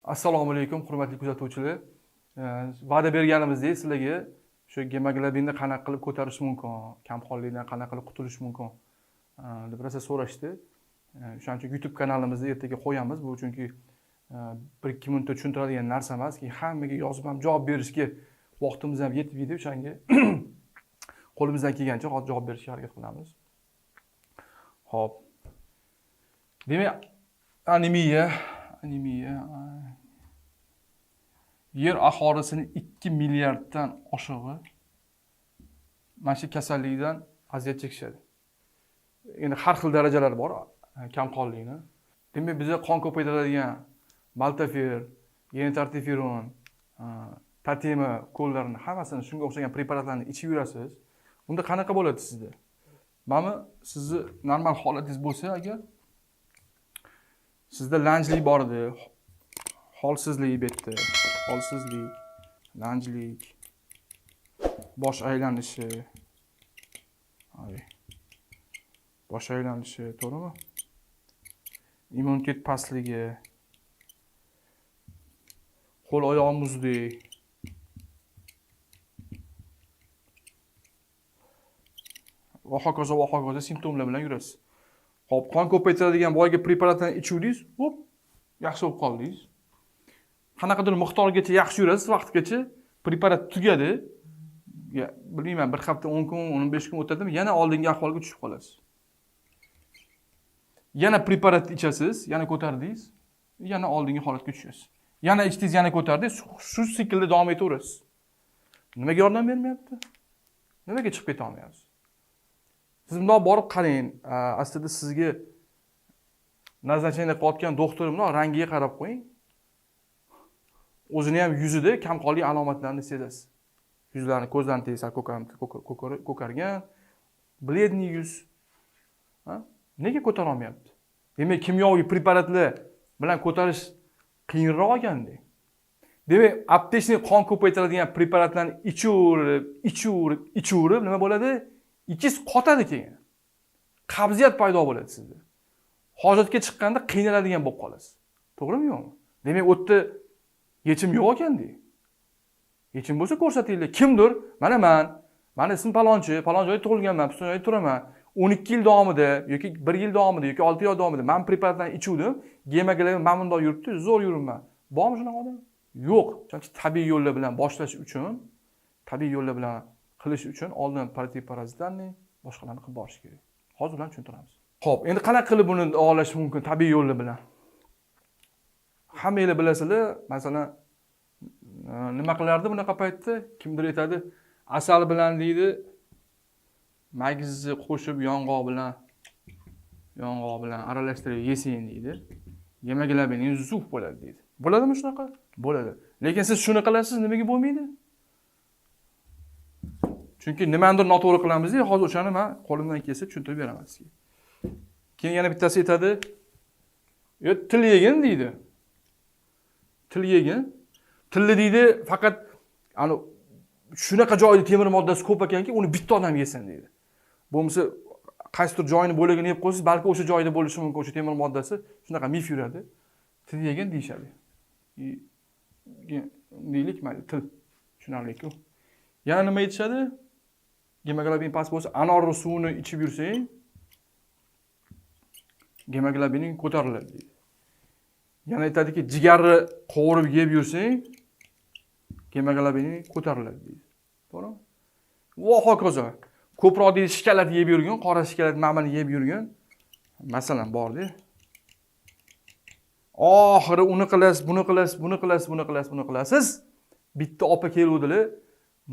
Assalomu alaykum hurmatli kuzatuvchilar. Va'da berganimizdek sizlarga shu gemoglobinni qanaqa qilib ko'tarish mumkin, kamqonlikdan qanaqa qilib qutulish mumkin deb rosa so'rashdi. O'shaning uchun YouTube kanalimizda ertaga qo'yamiz. Bu chunki 1-2 minutda tushuntiradigan narsa emas, keyin hammaga yozib ham javob berishga vaqtimiz ham yetmaydi. O'shanga qo'limizdan kelgancha hozir javob berishga harakat qilamiz. Xo'p. Demak, anemiya yer aholisining 2 milliarddan oshig'i mana shu kasallikdan aziyat chekishadi. Endi har xil darajalar bor kamqonlikni. Demak, bizda qon ko'paytiradigan Maltofer, Gentartiferon, Tatema ukollarini hammasini shunga o'xshagan preparatlarni ichib yurasiz. Unda qanaqa bo'ladi sizda? Mana sizni normal holatingiz bo'lsa agar sizda lanjlik bor edi, holsizlik bu yerda, holsizlik, lanjlik, bosh aylanishi, bosh aylanishi, to'g'rimi? Immunitet pastligi, qo'l oyoq muzdek, va hokazo va hokazo simptomlar bilan yurasiz. Xo'p, qon ko'paytiradigan boyagi preparatlarni ichuvdingiz, hop, yaxshi bo'lib qoldingiz. Qanaqadir miqdorgacha yaxshi yurasiz, vaqtgacha preparat tugadi. Ya, bilmayman, bir hafta, 10 kun, 15 kun o'tadimi, yana oldingi ahvolga tushib qolasiz. Yana preparat ichasiz, yana ko'tardingiz, yana oldingi holatga tushasiz. Yana ichdingiz, yana ko'tardingiz, shu siklda davom etaverasiz. Nimaga yordam bermayapti? Nimaga chiqib keta olmayapsiz? Siz bundoq borib qarang, aslida sizga назначение qilayotgan doktor bundoq rangiga qarab qo'ying. O'zini ham yuzida kamqonlik alomatlarini sezasiz. Yuzlarini, ko'zlarini tegi sal ko'kargan, бледный yuz. Ha? Nega ko'tara olmayapti? Demak, kimyoviy preparatlar bilan ko'tarish qiyinroq ekanda. Demak, аптечный qon ko'paytiradigan preparatlarni ichaverib, ichaverib, ichaverib nima bo'ladi? Ichingiz qotadi keyin. Qabziyat paydo bo'ladi sizda. Hojatga chiqqanda qiynaladigan bo'lib qolasiz. To'g'rimi yo'qmi? Demak, u yerda yechim yo'q ekanda. Yechim bo'lsa ko'rsatinglar. Kimdir, mana men, mani ismim palonchi, palon joyda tug'ilganman, piston joyda turaman. 12 yil davomida yoki 1 yil davomida yoki 6 oy davomida men preparatlarni ichuvdim, gemoglobin mana bundoq yuribdi, zo'r yuribman. Bormi shunaqa odam? Yo'q. Chunki tabiiy yo'llar bilan boshlash uchun, tabiiy yo'llar bilan qilish uchun oldin противопаразитарный boshqalarni qilib borish kerak. Hozir ularni tushuntiramiz. Xo'p, endi qanaqa qilib buni davolash mumkin tabiiy yo'llar bilan? Hammanglar bilasizlar, masalan, nima qilardi bunaqa paytda? Kimdir aytadi, asal bilan deydi, magizni qo'shib yong'oq bilan aralashtirib yesang deydi. Gemoglobiningiz zuf bo'ladi deydi. Bo'ladimi shunaqa? Bo'ladi. Lekin siz shuni qilasiz, nimaga bo'lmaydi? Chunki nimanidir noto'g'ri qilamiz deydi. Hozir o'shani men qo'limdan kelsa tushuntirib beraman sizga. Keyin yana bittasi aytadi, yo til yegin deydi. Til yegin. Tilni deydi, faqat ani shunaqa joyda temir moddasi ko'p ekanki, uni bitta odam yesin deydi. Bo'lmasa qaysidir joyini bo'lagini yeb qo'ysangiz, balki o'sha joyda bo'lishi mumkin o'sha temir moddasi. Shunaqa mif yuradi. Til yegin deyishadi. Deylik, mayli, til tushunarli-ku. Yana nima aytishadi? Gemoglobin past bo'lsa, anor suvini ichib yursang, gemoglobining ko'tariladi deydi. Yana aytadiki, jigarni qovurib yeb yursang, gemoglobining ko'tariladi deydi. To'g'rimi? Va hokazo. Ko'proq deydi, shokolad yeb yurgan, qora shokolad mamini yeb yurgan, masalan, bordi. Oxiri uni qilasiz, buni qilasiz, buni qilasiz, buni qilasiz, buni qilasiz. Bitta opa keluvdilar,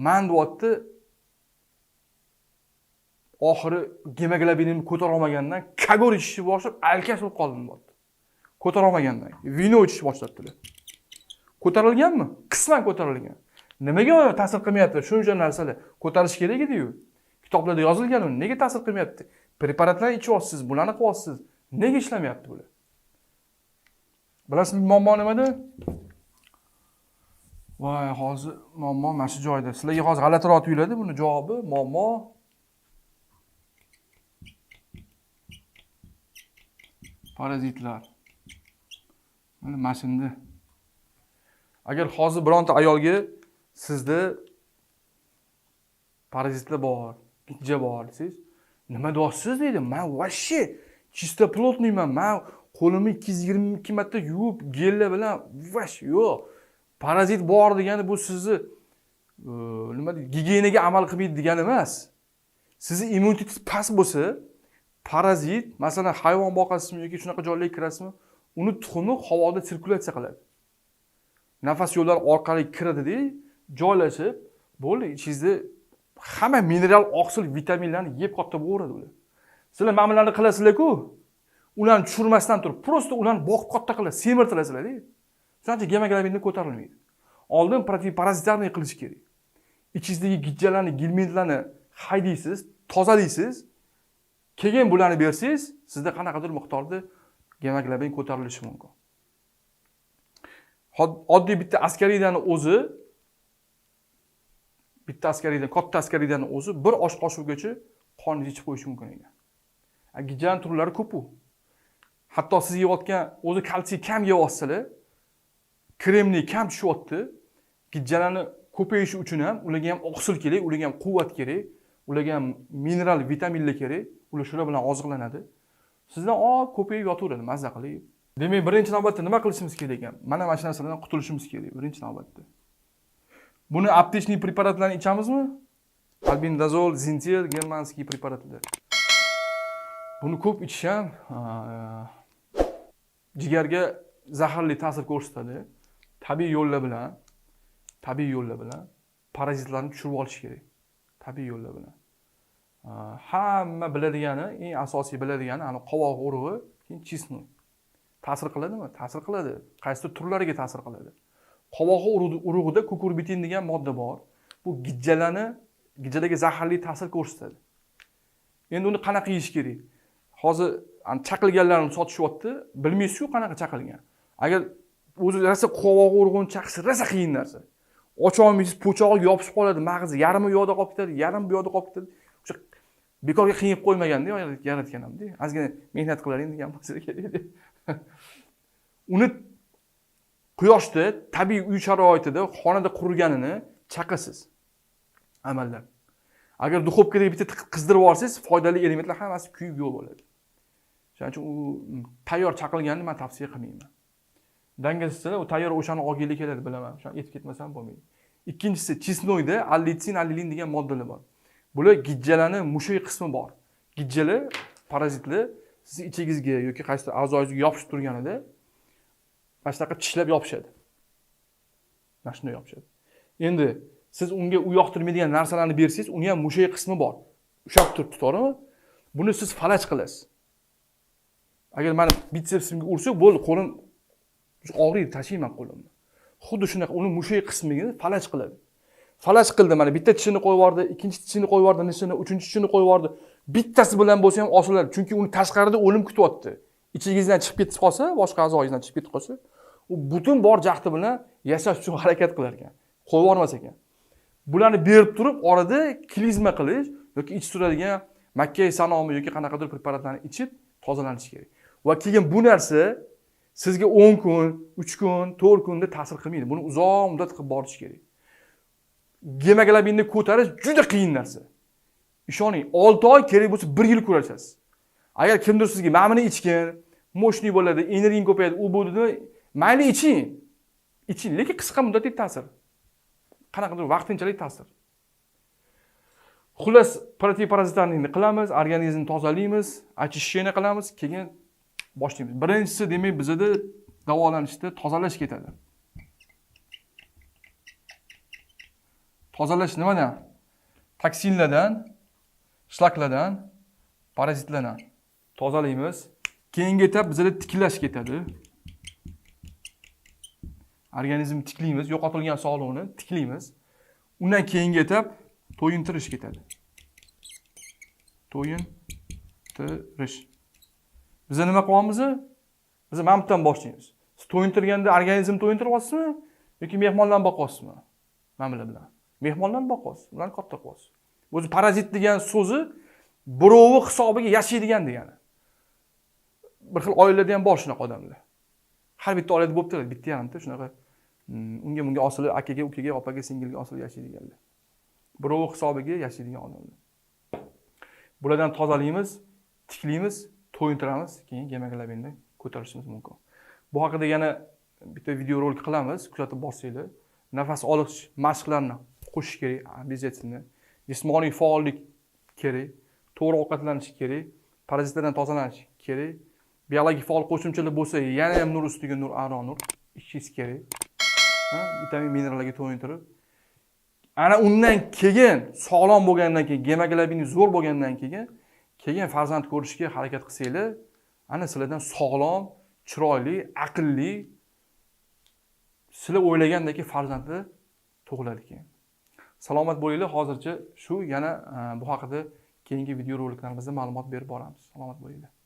man deyapti, oxiri gemoglobinimni ko'tara olmagandan kagor ichishni boshlab, alkash bo'lib qoldim deyapti. Ko'tara olmagandan vino ichishni boshlabdilar. Ko'tarilganmi? Qisman ko'tarilgan. Nimaga ta'sir qilmayapti? Shuncha narsalar ko'tarish kerak edi-yu. Kitoblarda yozilgan uni. Nega ta'sir qilmayapti? Preparatlarni ichyapsiz, bularni qilyapsiz. Nega ishlamayapti bular? Bilasizmi muammo nimada? Voy, hozir muammo mana shu joyda. Sizlarga hozir g'alatiroq tuyuladi buni javobi, muammo parazitlar. Mana shunda. Agar hozir bironta ayolga sizda parazitlar bor, gijja bor desangiz, nima deyapsiz deydi. Men вообще чистоплотныйman. Men qo'limni 222 marta yuvib, gellar bilan vash yo'q. Parazit bor degani bu sizni nima deydi, gigiyenaga amal qilmaydi degani emas. Sizni immunitetingiz past bo'lsa, parazit, masalan, hayvon boqasizmi yoki shunaqa joylarga kirasizmi, uni tuxumi havoda sirkulyatsiya qiladi. Nafas yo'llari orqali kiradida, joylashib, bo'ldi, ichingizda hamma mineral, oqsil, vitaminlarni yeb katta bo'laveradi ular. Sizlar mana bularni qilasizlar-ku, ularni tushirmasdan turib, просто ularni boqib katta qilasiz, semirtirasizlar-da. Shuning uchun gemoglobinni ko'tarilmaydi. Oldin противопаразитарный qilish kerak. Ichingizdagi gijjalarni, gelmintlarni haydaysiz, tozalaysiz. Keyin bularni bersangiz, sizda qanaqadir miqdorda gemoglobin ko'tarilishi mumkin. Oddiy bitta askariydani o'zi, bitta askariydan, katta askariydan o'zi bir osh qoshiqgacha qonni ichib qo'yishi mumkin ekan. Gijjaning turlari ko'p u. Hatto siz yeyotgan o'zi kalsiy kam yeyapsizlar, kremniy kam tushyapti. Gijjalarni ko'payishi uchun ham ularga ham oqsil kerak, ularga ham quvvat kerak, ularga ham mineral, vitaminlar kerak. Ular shular bilan oziqlanadi. Sizdan ko'payib yotaveradi, mazza qilib. Demak, birinchi navbatda nima qilishimiz kerak ekan? Mana shu narsalardan qutulishimiz kerak birinchi navbatda. Buni аптечный preparatlarni ichamizmi? Albendazol, Zintel, germanskiy preparatlar. Buni ko'p ichish ham jigarga zaharli ta'sir ko'rsatadi. Tabiiy yo'llar bilan parazitlarni tushirib olish kerak. Tabiiy yo'llar bilan. Hamma biladigani, eng asosiy biladigani ana qovoq urug'i, keyin chisnoy. Ta'sir qiladimi? Ta'sir qiladi. Qaysi turlariga ta'sir qiladi? Qovoq urug'ida kukurbitin degan modda bor. Bu gijjalarga zaharli ta'sir ko'rsatadi. Endi uni qanaqa yeyish kerak? Hozir chaqilganlarni sotishyapti, bilmaysiz-ku qanaqa chaqilgan. Agar o'zi rosa qovoq urug'ini chaqish rosa qiyin narsa. Ocha olmaysiz, po'chog'i yopishib qoladi, mag'zi yarmi u yoqda qolib ketadi, yarmi bu yoqda qolib ketadi. O'sha bekorga qiyin qilib qo'ymaganda yaratgan hamda. Ozgina mehnat qilaring degan bo'lsa kerak. Uni quyoshda, tabiiy uy sharoitida, xonada quriganini chaqasiz amallab. Agar duxovkada bitta qizdirib yuborsangiz, foydali elementlar hammasi kuyib yo'q bo'ladi. Shuning uchun u tayyor chaqilganini men tavsiya qilmayman. Dangasizlar, u tayyor o'shani olgili keladi, bilaman. O'shani yetib ketmasam bo'lmaydi. Ikkinchisi, chisnoyda allitsin, allilin degan moddalar bor. Bular gijjalarni mushak qismi bor. Gijjalar, parazitlar sizni ichingizga yoki qaysidir a'zoyingizga yopishib turganida mana shunaqa tishlab yopishadi. Mana shunday yopishadi. Endi siz unga u yoqtirmaydigan narsalarni bersangiz, uni ham mushak qismi bor. Ushlab turibdi, to'g'rimi? Buni siz falaj qilasiz. Agar meni bitsepsimga ursa, bo'ldi, qo'lim og'riydi, tashiyman qo'limni. Xuddi shunaqa uni mushak qismini falaj qiladi. Falaj qildi, mana bitta tishini qo'yib yubordi, ikkinchi tishini qo'yib yubordi, nishini, uchinchi tishini qo'yib yubordi. Bittasi bilan bo'lsa ham osiladi, chunki uni tashqarida o'lim kutyapti. Ichingizdan chiqib ketib qolsa, boshqa a'zoyingizdan chiqib ketib qolsa, u butun bor jahdi bilan yashash uchun harakat qilar ekan. Qo'yib yubormas ekan. Bularni berib turib, orada klizma qilish yoki ichib turadigan makka sanomi yoki qanaqadir preparatlarni ichib tozalanish kerak. Va keyin bu narsa sizga 10 kun, 3 kun, 4 kunda ta'sir qilmaydi. Buni uzoq muddat qilib borish kerak. Gemoglobinni ko'tarish juda qiyin narsa. Ishoning, 6 oy kerak bo'lsa 1 yil kurashasiz. Agar kimdir sizga mana buni ichgin, moshniy bo'ladi, energiyang ko'payadi, u bu dedi, mayli iching. Iching, lekin qisqa muddatli ta'sir. Qanaqadir vaqtinchalik ta'sir. Xullas, противопаразитарныйni qilamiz, organizmni tozalaymiz, очищение qilamiz, keyin boshlaymiz. Birinchisi, demak, bizda davolanishda tozalash ketadi. Tozalash nimadan? Toksinlardan, shlaklardan, parazitlardan tozalaymiz. Keyingi etap bizda tiklash ketadi. Organizmni tiklaymiz, yo'qotilgan sog'liqni tiklaymiz. Undan keyingi etap to'yintirish ketadi. To'yintirish. Biz nima qilyapmiz? Biz mana bu yerdan boshlaymiz. Siz to'yintirganda organizm to'yintiryapsizmi yoki mehmonlarni boqyapsizmi? Mana bular bilan. Mehmonlarni boqyapsiz, ularni katta qilyapsiz. O'zi parazit degan so'zi birovi hisobiga yashaydigan degani. Bir xil oilada ham bor shunaqa odamlar. Har bitta oilada bo'lib turadi, bitta yarimta shunaqa Unga bunga osilib, akaga, ukaga, opaga, singilga osilib yashaydiganlar. Birov hisobiga yashaydigan odamlar. Bulardan tozalaymiz, tiklaymiz, to'yintiramiz, keyin gemoglobinni ko'tarishimiz mumkin. Bu haqida yana bitta videorolik qilamiz, kuzatib borsanglar. Nafas olish mashqlarini qo'shish kerak, обязательно. Jismoniy faollik kerak, to'g'ri ovqatlanish kerak, parazitlardan tozalanish kerak. Biologik faol qo'shimchalar bo'lsa, yana ham nur ustiga nur, aro nur ichishingiz kerak. Ha, vitamin, minerallarga to'yintirib. Ana undan keyin sog'lom bo'lgandan keyin, gemoglobini zo'r bo'lgandan keyin farzand ko'rishga harakat qilsanglar, ana sizlardan sog'lom, chiroyli, aqlli, sizlar o'ylagandek farzandlar tug'iladi keyin. Salomat bo'linglar. Hozircha shu, yana bu haqida keyingi videoroliklarimizda ma'lumot berib boramiz. Salomat bo'linglar.